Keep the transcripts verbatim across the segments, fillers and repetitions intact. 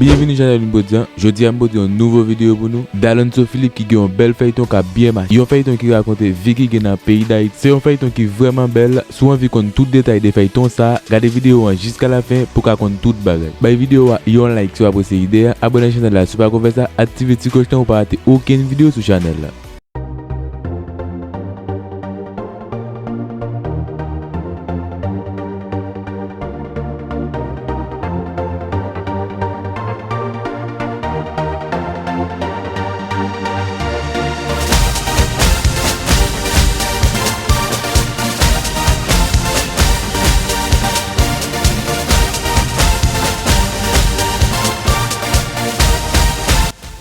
Byenvini chanèl Mipodyan. Jodi a m pote yon nouvo videyo pou nou. Dalonso Philippe ki gen yon bèl fèyton k ap byen mache. Yon fèyton ki rakonte vi ki gen nan peyi Dayiti. Se yon fèyton ki vrèman bèl. Si w anvi konn tout detay de fèyton sa, gade videyo an jiska lafen pou w ka konn tout bagay. Bay videyo a yon like si w apresye ide a, abòne ak chanèl la si w pako fè sa, aktive ti klòch lan pou w pa rate okenn videyo sou chanèl la.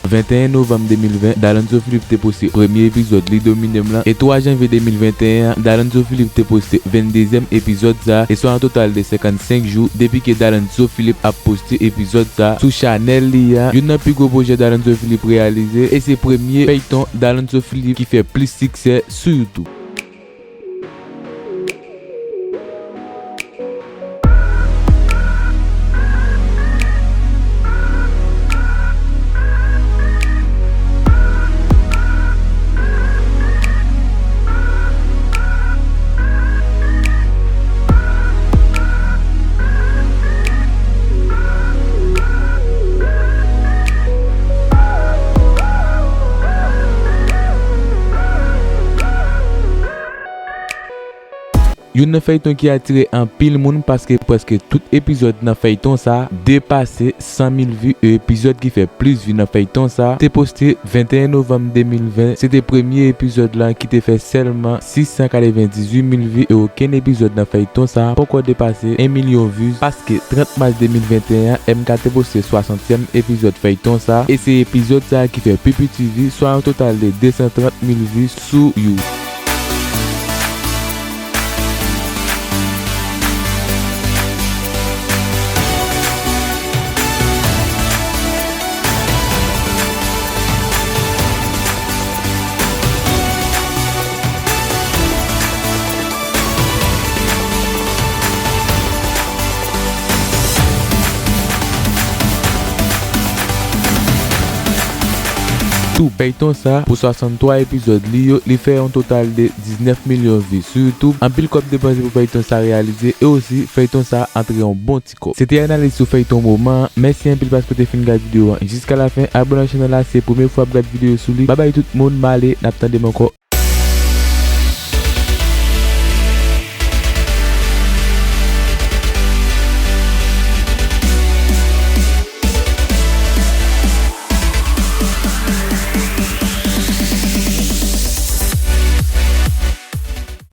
Venteyen novanm de mil ven, Dalonso Philippe te poste premye epizòd Li Domine m lan, e twa janvye de mil venteyen an, Dalonso Philippe te poste venndezyèm epizòd sa, e se yon total de senkannsenk jou depi ke Dalonso Philippe ap poste epizòd sa sou chanèl li a. Youn nan pi gwo pwojè Dalonso Philippe reyalize, e se premye fèyton Dalonso Philippe ki fè plis siksè sou YouTube. Youn nan fèyton ki atire anpil moun paske prèske tout epizòd nan fèyton sa depase san mil vi, e epizòd ki fè plis vi nan fèyton sa te poste venteyen novanm de mil ven. Se te premye epizòd lan ki te fè sèlman sis san katrevendizuit mil vi, e okenn epizòd nan fèyton sa poko depase en milyon vi, paske trant mas de mil venteyen an, M K te poste swasantyèm epizòd fèyton sa, e se epizòd sa ki fè pi piti vi, swa yon total de de san trant mil vi sou YouTube. Tou, fèyton sa, pou swasanntwa epizòd li yo, li fè yon total de diznèf milyon vi sou YouTube. Anpil kòb depanse pou fèyton sa reyalize, e osi, fèyton sa antre yon bon ti kòb. Se te analiz sou fèyton moman an. Mèsi anpil paske w te fin gade videyo an jiska lafen. Abòne ak chanèl la si se premye fwa w ap gade videyo sou li. Babay tout moun, m ale, n ap tande m ankò.